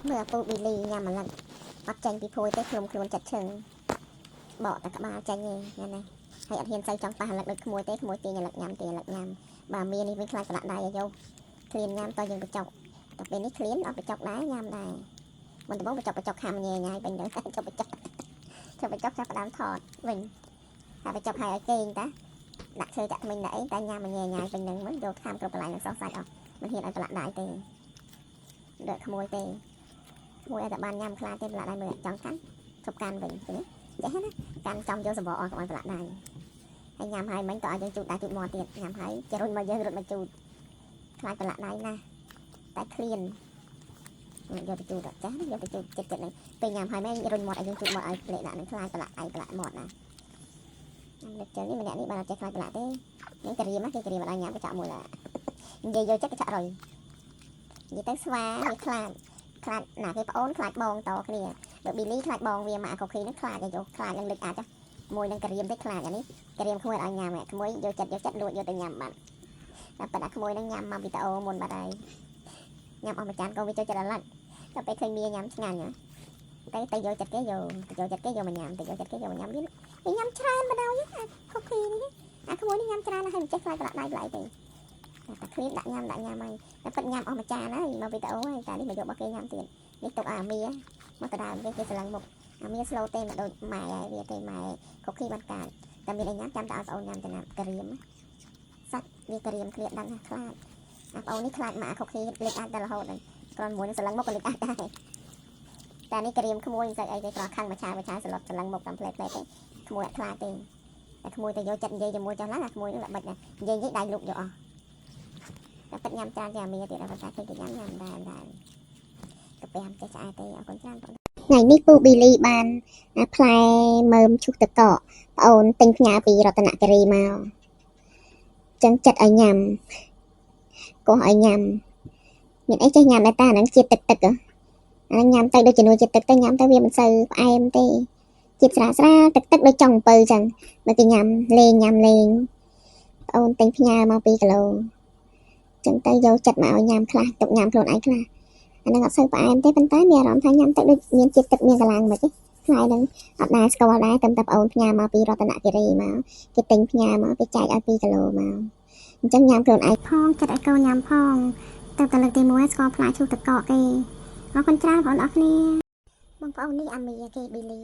មើលអាពូប៊ីលីញ៉ាំម្លឹកអត់ចេញពីភួយទេខ្លួនខ្លួនចិត្តឈឹងបកតែក្បាលចេញឯងណាណាហើយអត់ហ៊ានសូវចង់ប៉ះអាលឹកដូចក្មួយទេក្មួយទាញអាលឹកញ៉ាំទាញអាលឹកញ៉ាំបាទមាននេះវិញខ្លាចប្រឡាក់ដៃអាយោឃ្លានញ៉ាំតយើងបញ្ចុកតែពេលនេះឃ្លានអត់បញ្ចុកដែរញ៉ាំដែរមិនដំបូងបញ្ចុកបញ្ចុកខាំញ៉ែញ៉ាយវិញទៅចុកបញ្ចុកចុកបញ្ចុកចាប់ផ្ដើមថតវិញហើយបញ្ចុកឲ្យឲ្យគេងតាដាក់ឈើចាក់ថ្មិញដាក់អីតែញ៉ាំញ៉ែញ៉ាយវិញហ្នឹងមកយកខាំគ្រប់កន្លែងនឹងសោះសាច់អស់មិនហ៊ានឲ្យប្រឡាក់ដៃទេដូចក្មួយទេ មួយឲ្យតែបានញ៉ាំខ្លាចទេប្រឡាក់ដៃមើលចង់កាន់ឈប់កាន់វិញឃើញទេចេះណាកាន់ចំយកសម្បកអស់កុំឲ្យប្រឡាក់ដៃហើយញ៉ាំហើយមិញក៏ឲ្យយើងជូតដៃជូតមាត់ទៀតញ៉ាំហើយគេរុញមកយើងរត់មកជូតខ្លាចប្រឡាក់ដៃណាស់តែឃ្លានយកទៅជូតអត់ចាស់យកទៅជូតចិត្តចិត្តហ្នឹងពេលញ៉ាំហើយមែនរុញមាត់ឲ្យយើងជូតមាត់ឲ្យផ្លេកដាក់ហ្នឹងខ្លាចប្រឡាក់ដៃប្រឡាក់មាត់ណាញ៉ាំលើកជើងនេះម្នាក់នេះបានអត់ចេះខ្លាចប្រឡាក់ទេនេះក្រៀមគេក្រៀមអត់ឲ្យញ៉ាំកញ្ចក់មួយឡានិយាយយកចិត្តកញ្ចក់រុយនិយាយទៅស្វាវាខ្លាច ខ្លាចណាគេប្អូនខ្លាចបងតគ្នាបើប៊ីលីខ្លាចបងវាមកអាកូខីហ្នឹងខ្លាចយកខ្លាចនឹងលិចអាចមួយនឹងក្រៀមទេខ្លាចអានេះក្រៀមក្មួយឲ្យញ៉ាំក្មួយយកចិត្តយកចិត្តលួចយកទៅញ៉ាំបាត់តែប៉ុន្តែក្មួយហ្នឹងញ៉ាំមកវីដេអូមុនបាត់ហើយញ៉ាំអស់មួយចានក៏វាចូលចិត្តអាឡឹកតែពេលឃើញមៀញ៉ាំឆ្ងាញ់ទៅទៅយកចិត្តគេយកទៅយកចិត្តគេយកមកញ៉ាំទៅយកចិត្តគេយកមកញ៉ាំវាវាញ៉ាំច្រើនបណ្ដោយអាកូខីនេះអាក្មួយនេះញ៉ាំច្រើនហើយមិនចេះខ្លាចប្រឡាក់ដៃប្រឡាក់ទេតែឃ្លានដាក់ញ៉ាំដាក់ញ៉ាំហើយតែពិតញ៉ាំអស់មួយចានហើយមកវីដេអូហើយតែនេះមកយករបស់គេញ៉ាំទៀតនេះទុកអាមីមកដដើមគេគេស្រឡឹងមុខអាមី slow ទេមកដូចម៉ែហើយវាទេម៉ែកុកគីបានកាចតែមានអីញ៉ាំចាំតែឲ្យប្អូនញ៉ាំទៅណាក្រៀមសាច់វាក្រៀមឃ្លាតដឹងខ្លាចអាប្អូននេះខ្លាចម៉ាកុកគីលេចអាចតែរហូតហ្នឹងគ្រាន់មួយនឹងស្រឡឹងមុខក៏លេចអាចដែរតែនេះក្រៀមក្មួយមិនសូវអីទេគ្រាន់ខឹងមួយឆាមួយឆាសឡុតស្រឡឹងមុខតាមផ្លែផ្លែទេក្មួយអត់ខ្លាចទេតែក្មួយទៅយកចិត្តនិយាយជាមួយចុះឡើងអាក្មួយនឹងល្បិចណានិយាយនិយាយដៃលុកយកអស់តែពិតញ៉ាំច្រើនជាអាមីទៀតតែប៉ុន្តែឃើញគេញ៉ាំញ៉ាំដែរដែរកាពះមិនចេះឆ្អែតទេអរគុណច្រើនបងថ្ងៃនេះពូប៊ីលីបានផ្លែមើមឈូសទឹកកកប្អូនទិញផ្ញើពីរតនគិរីមកចឹងចិត្តឲ្យញ៉ាំកោះឲ្យញ៉ាំមានអីចេះញ៉ាំដែរតាហ្នឹងជាតិទឹកទឹកអាហ្នឹងញ៉ាំទៅដូចជំនួយជាតិទឹកទៅញ៉ាំទៅវាមិនសូវផ្អែមទេជាតិស្រាលស្រាលទឹកទឹកដូចចុងអំពៅចឹងបើគេញ៉ាំលេងញ៉ាំលេងប្អូនទិញផ្ញើមក2គីឡូចឹងទៅយកចិត្តមកឲ្យញ៉ាំខ្លះទុកញ៉ាំខ្លួនឯងខ្លះអាហ្នឹងអត់សូវផ្អែមទេប៉ុន្តែមានអារម្មណ៍ថាញ៉ាំទៅដូចមានជាតិទឹកមានកម្លាំងមិនទេផ្លែហ្នឹងអត់ដែលស្គាល់ដែរតែប្អូនផ្ញើមកពីរតនគិរីមកគេទិញផ្ញើមកគេចែកឲ្យ2គីឡូមកអញ្ចឹងញ៉ាំខ្លួនឯងផងចិត្តឲ្យកូនញ៉ាំផងទៅតែលើកទី1ស្គាល់ផ្លែឈូសទឹកកកគេអរគុណច្រើនបងប្អូនអរគ្នាបងប្អូននេះអាមីគេប៊ីលី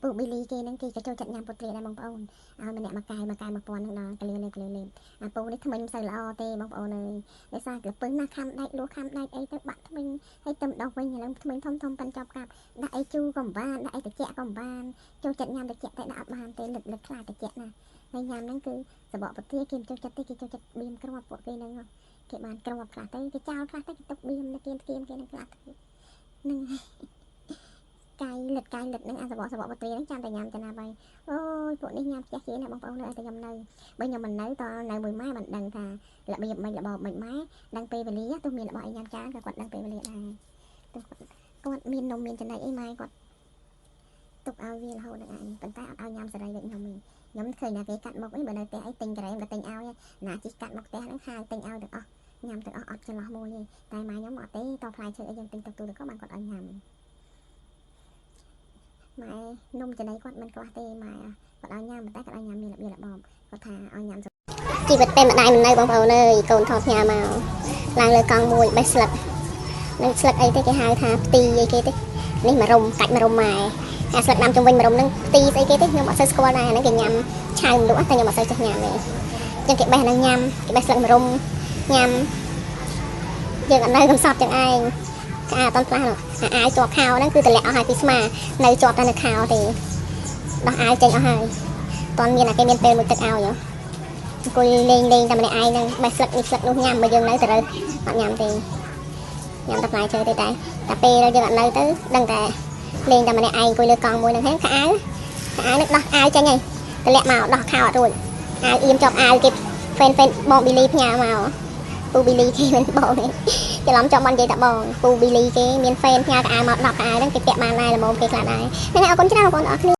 ពូប៊ីលីគេហ្នឹងគេក៏ចូលចិត្តញ៉ាំពុទ្រាដែរបងប្អូនឲ្យម្នាក់មួយកែមួយកែ1000ហ្នឹងដល់កលៀនកលៀននេះអាពូនេះថ្មិញមិនសូវល្អទេបងប្អូនអើយដោយសារលពឹសណាស់ខំដែកលួសខំដែកអីទៅបាក់ថ្មិញហើយទៅដោះវិញឥឡូវថ្មិញធំធំប៉ិនចប់កាប់ដាក់អីជូរក៏មិនបានដាក់អីត្រជាក់ក៏មិនបានចូលចិត្តញ៉ាំត្រជាក់តែដាក់អត់បានទេលឹកលឹកខ្លាចត្រជាក់ណាហើយញ៉ាំហ្នឹងគឺសបកពទាគេមិនចូលចិត្តទេគេចូលចិត្តបៀមគ្រាប់ពួកគេហ្នឹងគេបានគ្រាប់ខ្លះទៅគេចោលខ្លះទៅគេទុកបៀមនៅគៀនគៀនគេនឹងខ្លះទៅហ្នឹងកាយលិតកាយលិតហ្នឹងអាសបកសបកពទាហ្នឹងចាំតែញ៉ាំទៅណាបាយអូយពួកនេះញ៉ាំផ្ទះគេណាបងប្អូននៅតែខ្ញុំនៅបើខ្ញុំមិននៅតនៅមួយម៉ែមិនដឹងថារបៀបមិនរបបមិនម៉ែដឹងពេលវេលាទោះមានរបស់អីញ៉ាំច្រើនក៏គាត់ដឹងពេលវេលាដែរទោះគាត់មាននំមានចំណីអីម៉ែគាត់ទុកឲ្យវារហូតនឹងឯងប៉ុន្តែអត់ឲ្យញ៉ាំសេរីដូចខ្ញុំទេខ្ញុំឃើញណាគេកាត់មុខអីបើនៅផ្ទះអីទិញក្រែមក៏ទិញឲ្យណាជីកាត់មុខផ្ទះហ្នឹងហៅទិញឲ្យទាំងអស់ញ៉ាំទាំងអស់អត់ចន្លោះមួយទេតែម៉ែខ្ញុំអត់ទេតផ្លែឈើអីយើងទិញទុកទូទៅក៏បានគាត់ឲ្យញ៉ាំម៉ែនំចំណីគាត់មិនខ្វះទេម៉ែគាត់ឲ្យញ៉ាំតែគាត់ឲ្យញ៉ាំមានរបៀបរបបគាត់ថាឲ្យញ៉ាំជីវិតពេលម្ដាយមិននៅបងប្អូនអើយកូនថតផ្ញើមកឡើងលើកង់មួយបេះស្លឹកនឹងស្លឹកអីទេគេហៅថាផ្ទីអីគេទេនេះមរុំកាច់មរុំម៉ែអាស្លឹកដាំជុំវិញមរុំហ្នឹងផ្ទីស្អីគេទេខ្ញុំអត់សូវស្គាល់ដែរអាហ្នឹងគេញ៉ាំឆៅលក់តែខ្ញុំអត់សូវចេះញ៉ាំទេអញ្ចឹងគេបេះហ្នឹងញ៉ាំគេបេះស្លឹកមរុំញ៉ាំយើងអត់នៅកំសត់ចឹងឯងក្អាអត់តន់ផ្លាស់អាអាវជាប់ខោហ្នឹងគឺតម្លាក់អស់ហើយពីស្មានៅជាប់តែនៅខោទេដោះអាវចេញអស់ហើយតន់មានអាគេមានពេលមួយទឹកឲ្យអង្គុយលេងលេងតែម្នាក់ឯងហ្នឹងបេះស្លឹកនេះស្លឹកនោះញ៉ាំបើយើងនៅទៅរើអត់ញ៉ាំទេញ៉ាំតែផ្លែឈើទេតែតែពេលយើងអត់នៅទៅដឹងតែលេងតែម្នាក់ឯងអង្គុយលើកង់មួយហ្នឹងហើយខោអាវខោអាវហ្នឹងដោះអាវចេញហើយតម្លាក់មកដោះខោអត់រួចអាវអៀមជាប់អាវគេហ្វេនហ្វេនបងប៊ីលីផ្ញើមកពូប៊ីលីគេមិនបងទេច្រឡំជាប់មិននិយាយតែបងពូប៊ីលីគេមានហ្វេនផ្ញើកៅអៅមក10កៅអៅហ្នឹងគេពាក់បានដែរល្មមគេខ្លះដែរហ្នឹងហើយអរគុណច្រើនបងប្អូនអរគ្នា។